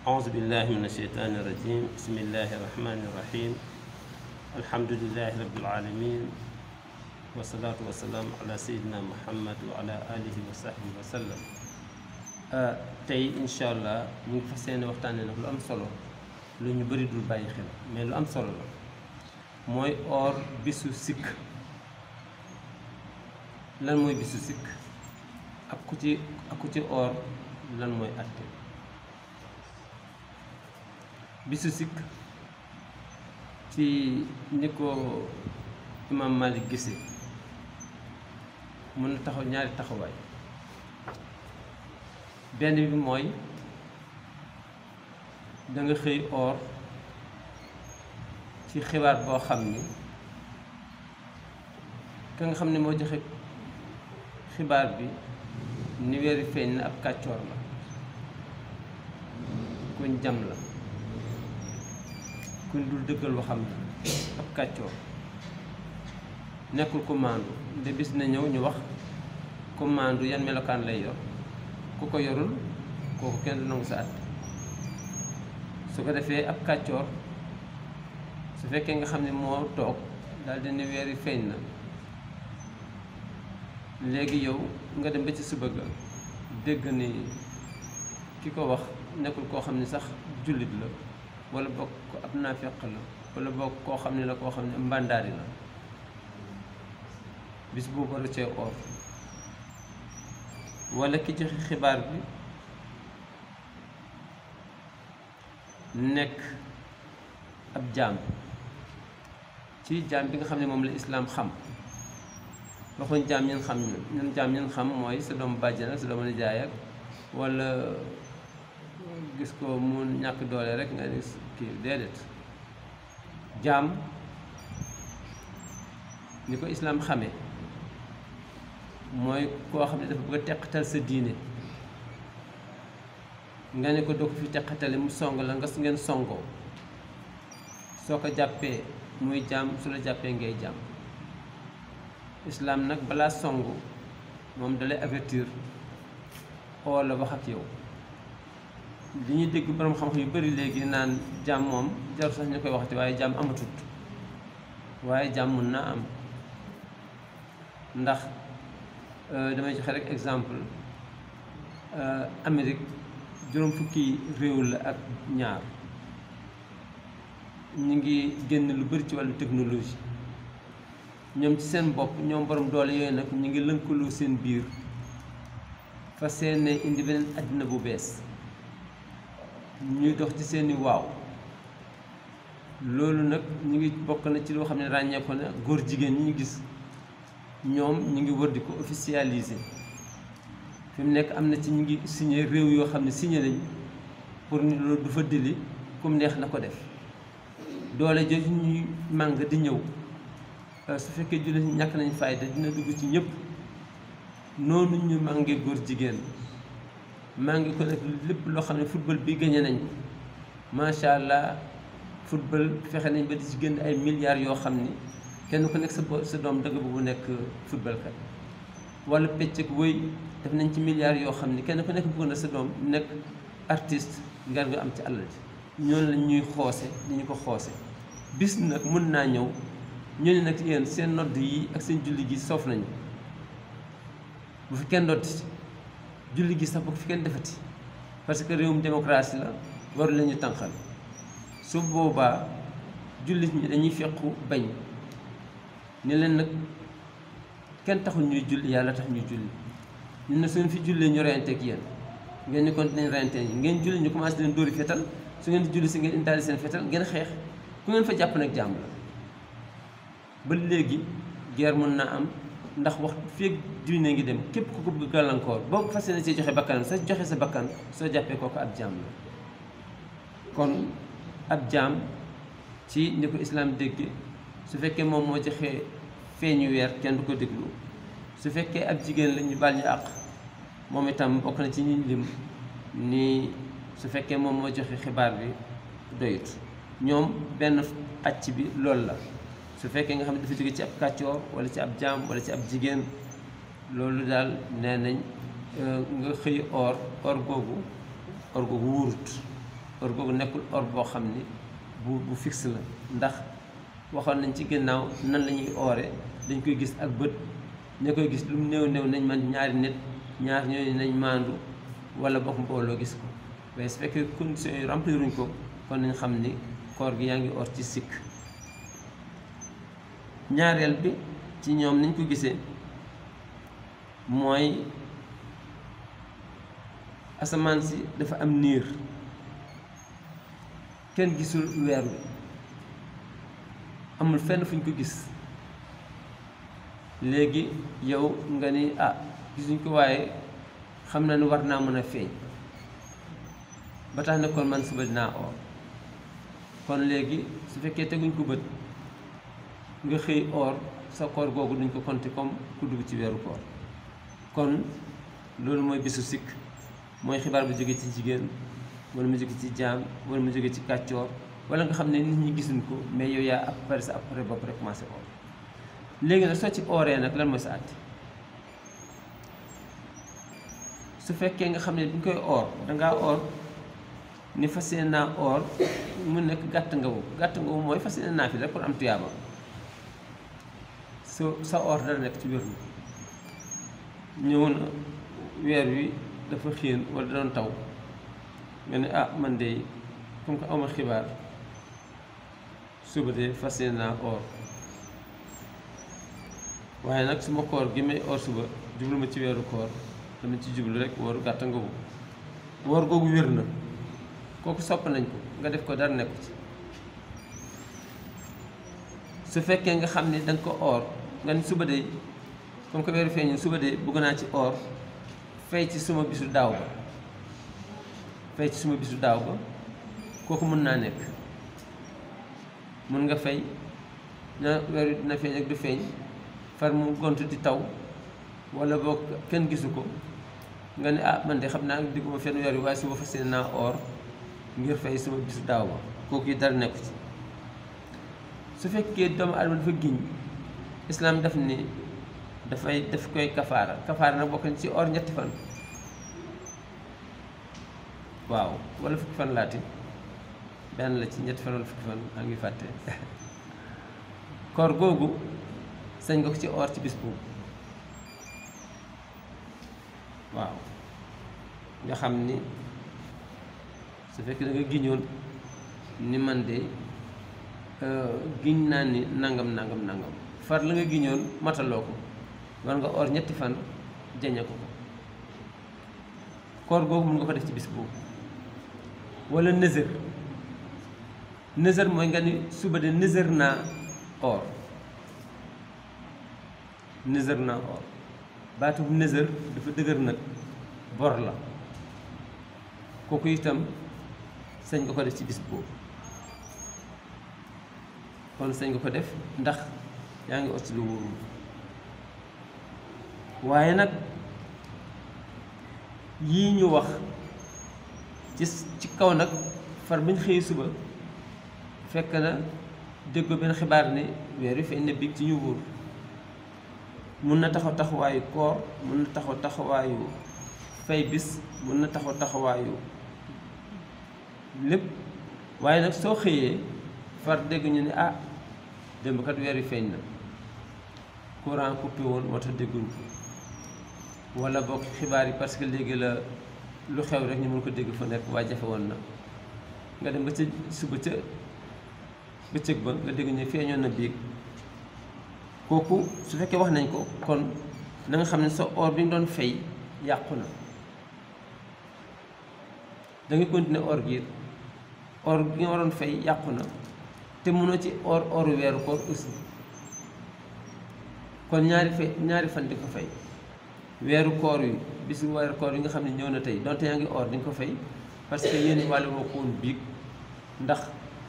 أعوذ بالله من الشيطان الرجيم بسم الله الرحمن الرحيم الحمد لله رب العالمين والصلاة والسلام على سيدنا محمد وعلى آله وصحبه وسلم tey incha allah ñu ngi fas yéene waxtaanee nag lu am solo lu ñu bëri dul bàyyi xel mais lu am solo la mooy or bisu sikk. lan mooy bisu sikk ak ku ci or lan mooy àtte bisu sikk ci ni ko imam Malik gisee mën na taxaw ñaari taxawaay. benn bi mooy da nga xëy or ci xibaar boo xam ni ka nga xam ne moo joxe xibaar bi ni weeri feeñ na ab kàccoor la, kuñ jam la, kuñ dul dëggal waxam la, ab kàccoor nekkul commande de bis na ñëw ñu wax commande yan melokaan lay yor. ku ko yorul kooku kenn du nangu sa at. su ko defee ab kàccoor su fekkee nga xam ne moo toog daal di ne weer yi feeñ na léegi yow nga dem ba ci suba ga dégg ni ki ko wax nekkul koo xam ne sax jullit la wala boog ko ab naafeq la wala boog koo xam ne la koo xam ne mbàndaari la bis boobu war a cee or. wala ki joxe xibaar bi nekk ab jaam ci jaam bi nga xam ne moom la islaam xam. waxuñ jaam ñun xam ñun jaam ñun xam mooy sa doomu bàjjan ak sa doomu nijaay ak wala gis ko mu ñàkk doole rek nga ni kii déedéet. jaam ni ko islaam xamee mooy koo xam ne dafa bëgg a teqatal sa diine nga ne ko doo ko fi teqatale mu song la nga ngeen songoo soo ko jàppee muy jaam su la jàppee ngay jaam. islaam nag balaa songu moom dalay avertir oo la wax ak yow. li ñuy dégg borom xam-xam yu bari léegi naan jaam moom jarul sax ñu koy waxati waaye jaam amatut waaye jaam mun naa am ndax damay joxe rek exemple Amérique juróom fukki réew la ak ñaar ñu ngi génn lu bari ci wàllu technologie. ñoom ci seen bopp ñoom borom doole yooyu nag ñu ngi lënkaloo seen biir fa seen indi beneen àddina bu bees ñuy dox ci seeni waaw. loolu nag ñu ngi bokk na ci loo xam ne ràññeeku na góor jigéen ñi ñu gis ñoom ñu ngi wër di ko officialiser fi mu nekk am na ci ñu ngi signé réew yoo xam ne signé nañ pour ni loolu du fa dili comme neex na ko def. doole jooju ñuy màng di ñëw su fekkee jullit ñi ñàkk nañ fayda dina dugg ci ñëpp. noonu ñu màngee góor jigéen màngi ko nag lépp loo xam ne football bi gagné nañ ko macha allah. football fexe nañ ba di ci génn ay milliards yoo xam ni kenn ku nekk sa doom dëgg bu nekk football kat. wala pecc ak wëy def nañ ci milliards yoo xam ni kenn ku nekk bëgg na sa doom nekk artiste nga am ci alal ji. ñooñu lañ ñuy xoose ni ñu ko xoose. bis nag mën naa ñëw ñu ne nag yéen seen nodd yi ak seen julli gi soof nañu bu fi kenn dotti julli gi sax bu fi kenn defati parce que réewum démocratie la waru la ñu tànqal. su boobaa jullit ñi dañuy fekku bañ ni leen nag kenn taxul ñuy julli yàlla tax ñuy julli ñun nag suñu fi jullee ñu reyante ak yéen ngeen ñu continuer reyante yi ngeen julli ñu commencé leen dóori fetal su ngeen di julli si ngeen indaale seen fetal ngeen xeex ku ngeen fa jàpp nag jàmm la. ba léegi guerre mën naa am ndax wax feeg diine ngi dem képp ku ko bëgg gàllankoor boo ko fas yéene see joxe bakkanam sa joxe sa bakkan soo jàppee kooku ab jàmm la. kon ab jaam ci ni ko islaam dégge su fekkee moom moo joxe feeñu weer kenn du ko déglu. su fekkee ab jigéen la ñu baal ñu àq moom itam bokk na ci ñi lim ni su fekkee moom moo joxe xibaar bi doyut. ñoom benn pàcc bi loolu la. su fekkee nga xam ne dafa jóge ci ab kàccoor wala ci ab jaam wala ci ab jigéen loolu daal nee nañ nga xëy or googu wóorut or googu nekkul or boo xam ni bu fixe la ndax waxoon nañ ci ginnaaw nan la ñuy oore dañ koy gis ak bët ña koy gis lu mu néew néew nañ man ñaari nit ñaar ñooñu nañ maandu wala bokk mbooloo gis ko waaye su fekkee conditions yi rempliruñ ko kon nañ xam ni koor gi yaa ngi or ci sikk. ñaareel bi ci ñoom niñ ko gisee mooy asamaan si dafa am niir kenn gisul weer wi amul fenn fuñ ko gis léegi yow nga ni gisuñ ko waaye xam na ni war naa mën a feeñ ba tax na kon man suba dinaa oor kon léegi su fekkee teguñ ko bët nga xëy oor sa koor googu duñ ko compter comme ku dugg ci weeru koor kon loolu mooy bisu sikk mooy xibaar bu jóge ci jigéen wala mu jóge ci jaam wala mu jóge ci kàccoor wala nga xam ne nit ñi gisuñ ko mais yow yaa après sa après bopp rek commencé oor léegi nag soo ci ooree nag lan mooy sa àtte su fekkee nga xam ne duñ koy oor dangaa oor ni fas yéene naa oor mu nekk gàtt nga wu mooy fas yéene naa fi rek pour am tuyaaba sa oor dana nekk ci wér mi ñëw na weer wi dafa xiin wala da doon taw nga ne man de comme que awma xibaar suba de fas yéene naa oor waaye nag suma koor gi may oor suba jublu ma ci weeru koor dama ci jublu rek wooru gàtt nga wu woor googu wér na kooku sopp nañ ko nga def ko dara nekku ci su fekkee nga xam ne danga ko oor nga ni suba de comme que weeru feeñu suba de bëgg naa ci oor fay ci suma bisu daaw ba kooku mën naa nekk mën nga fay na weer wi dina feeñ ak du feeñ far mu gont di taw wala boo kenn gisu ko nga ne man de xam naa digguma fenn weer wi waaye suba fas yéene naa oor ngir fay suma bisu daaw ba kooku yi dara nekku ci su fekkee doomu adama dafa giñ islaam daf ni daf koy kafaara nag bokk na ci or ñetti fan waaw wala fukki fan laati benn la ci ñetti fan wala fukki fan a ngi fàtte koor googu sañ nga ko ci or ci bis boobu waaw nga xam ni su fekkee da nga giñoon ni man de giñ naa ni nangam far la nga giñoon mataloo ko war nga or ñetti fan jañe ko koor googu mun nga ko def ci bis boobu wala nëzër mooy nga ni suba de nëzër naa or baatu nëzër dafa dëgër nag bor la kooku itam sañ nga ko def ci bis boobu kon sañ nga ko def ndax yaa ngi ot lu wóorul waaye nag yii ñu wax ci kaw nag far bañ xëy suba fekk na déggo benn xibaar ne weer wi feeñ na big ci ñu wóor mun na taxaw taxawaayu koor mun na taxaw taxawaayu fay bis mun na taxaw taxawaayu lépp waaye nag soo xëyee far dégg ñu ne démb kat weer wi feeñ na courant coupé woon moo tax dégguñ ko wala bokk xibaar yi parce que léegi la lu xew rek ñu mën ko dégg fa nekk waaye jafe woon na nga dem ba ca suba ca bëccëg ba nga dégg ñu feeñoon na biig kooku su fekkee wax nañ ko kon na nga xam ne sa or bi nga doon fay yàqu na da nga continuer or gi or bi nga waroon fay yàqu na te mënoo ci oru weeru koor aussi kon ñaari fan di ko fay weeru koor yi bisu weeru koor yi nga xam ne ñëw na tey donte yaa ngi or di nga ko fay parce que yéen wàlle woo ko woon biig ndax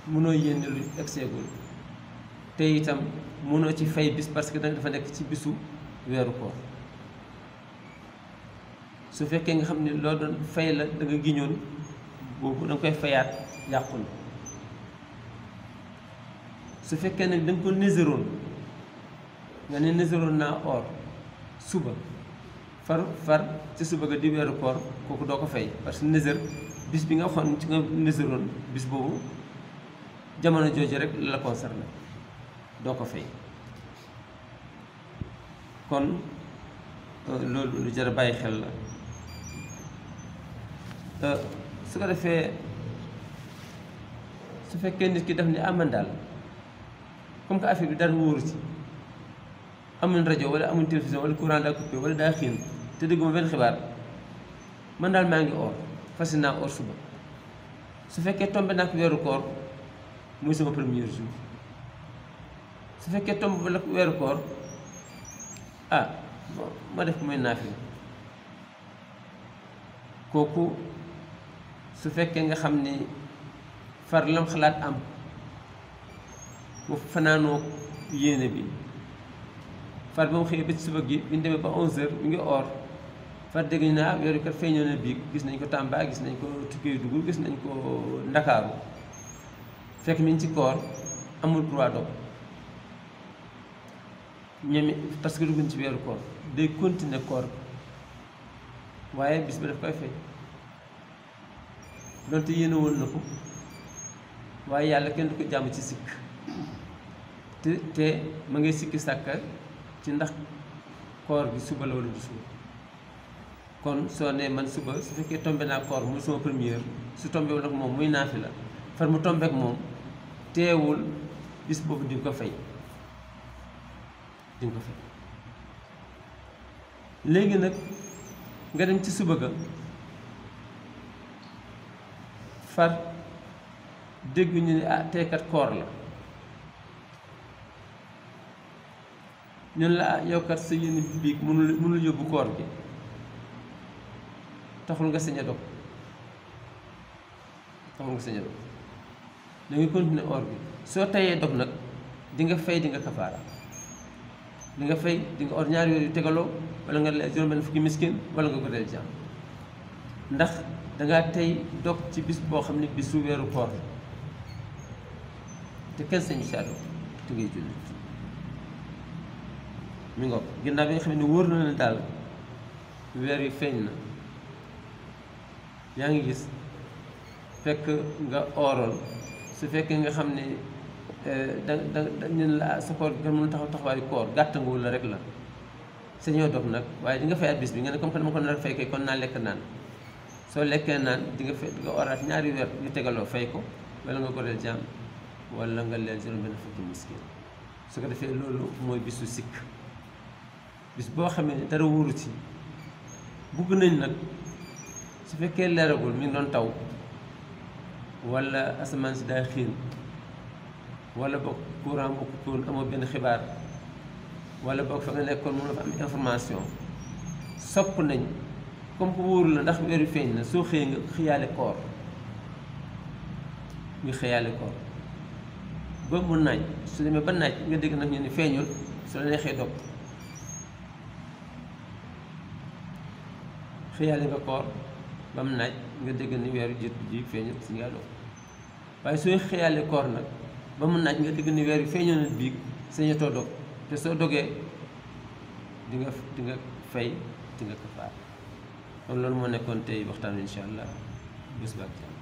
mënoo yénne lu egseegul te itam mënoo ci fay bis parce que dafa nekk ci bisu weeru koor su fekkee nga xam ne loo doon fay la da nga giñoon boobu da nga koy fayaat yàqu na su fekkee nag da nga ko néseroon nga ne néseroon naa or suba far ci suba ga di weeru koor kooku doo ko fay parce que nësër bis bi nga waxoon ci nga nësëroon bis boobu jamono jooju rek la concerné doo ko fay kon loolu lu jar a bàyyi xel la su ko defee su fekkee nit ki daf ni aman daal comme que affaire bi dara wóoru ci amul rajo wala amul télévision wala courant daa coupé wala daa xiin te dégguma benn xibaar man daal maa ngi or fas naa or suba su fekkee tombé naa ko weeru koor muy sama premier jour su fekkee tomb ba la weeru koor bon ma def ko muy naafila kooku su fekkee nga xam ni far lam xalaat am mu fanaanoo yéene bi far ba mu xëyee ba ci suba gi bi ñu demee ba 11h mi ngi or far dégg ñu ne weeru kat feeñoo na biig gis nañ ko Tamba gis nañ ko Kédougou gis nañ ko Ndakaaru fekk mi ngi ci koor amul droit dog ñoom parce que dugguñ ci weeru koor day continuer koor waaye bis ba daf koy fay donte yéene woon na ko waaye yàlla kenn du ko jàmm ci sikk te ma ngay sikki sàkka ci ndax koor gi suba la wala du suba kon soo ne man suba su fekkee tombé naa koor muy sama première su tombé nag moom muy naafila far mu tombé ak moom teewul bis boobu di ko fay léegi nag nga dem ci suba ga far dégg ñu ne tey kat koor la ñun la yow kat sa yéene biig mënul yóbbu koor gi taxul nga sañ a dog da ngay continuer or bi soo tayee dog nag di nga fay di nga kafaara di nga fay di nga or ñaari weer yu tegaloo wala nga la juróom-benn fukki miskin wala nga goreel jaam ndax dangaa tey dog ci bis boo xam ne bisu weeru koor te kenn sañu saa dog te ngay jullit mi ngoog ginnaaw bi nga xam ne wóor na ne daal weer wi feeñ na yaa ngi gis fekk nga ooroon su fekkee nga xam ne da ñun la sa koor nga mën a taxawaayu koor gàttanguwul la rek la sañoo dog nag waaye di nga fayaat bis bi nga ne comme que dama ko nar a fay kay kon naa lekk naan soo lekkee naan di nga fay di nga oraat ñaari weer yu tegaloo fay ko wala nga goreel jaam wala nga leen juróom-benn fukki miskin su ko defee loolu mooy bisu sikk bis boo xamee ne dara wóoru ci bugg nañ nag su fekkee leeragul mi ngi doon taw wala asamaan si daay xiin wala boog courant bu coupé amoo benn xibaar wala boog fa nga nekkoon mën na fa am information sopp nañ comme que wóoru la ndax weeru feeñ na soo xëyee nga xëyaale koor nga xëyaale koor ba mu naaj su demee ba naaj nga dégg nag ñu ne feeñul su la neexee dog xëyaale nga koor ba mu naaj nga dégg ni weeru jët ji feeñul si ngaa dog waaye sooy xëyaale koor nag ba mu naaj nga dégg ni weer wi feeñoo na biig sañatoo dog te soo dogee di nga fay di nga kafaar kon loolu moo nekkoon tey waxtaan wi incha allah bés ba ak jàmm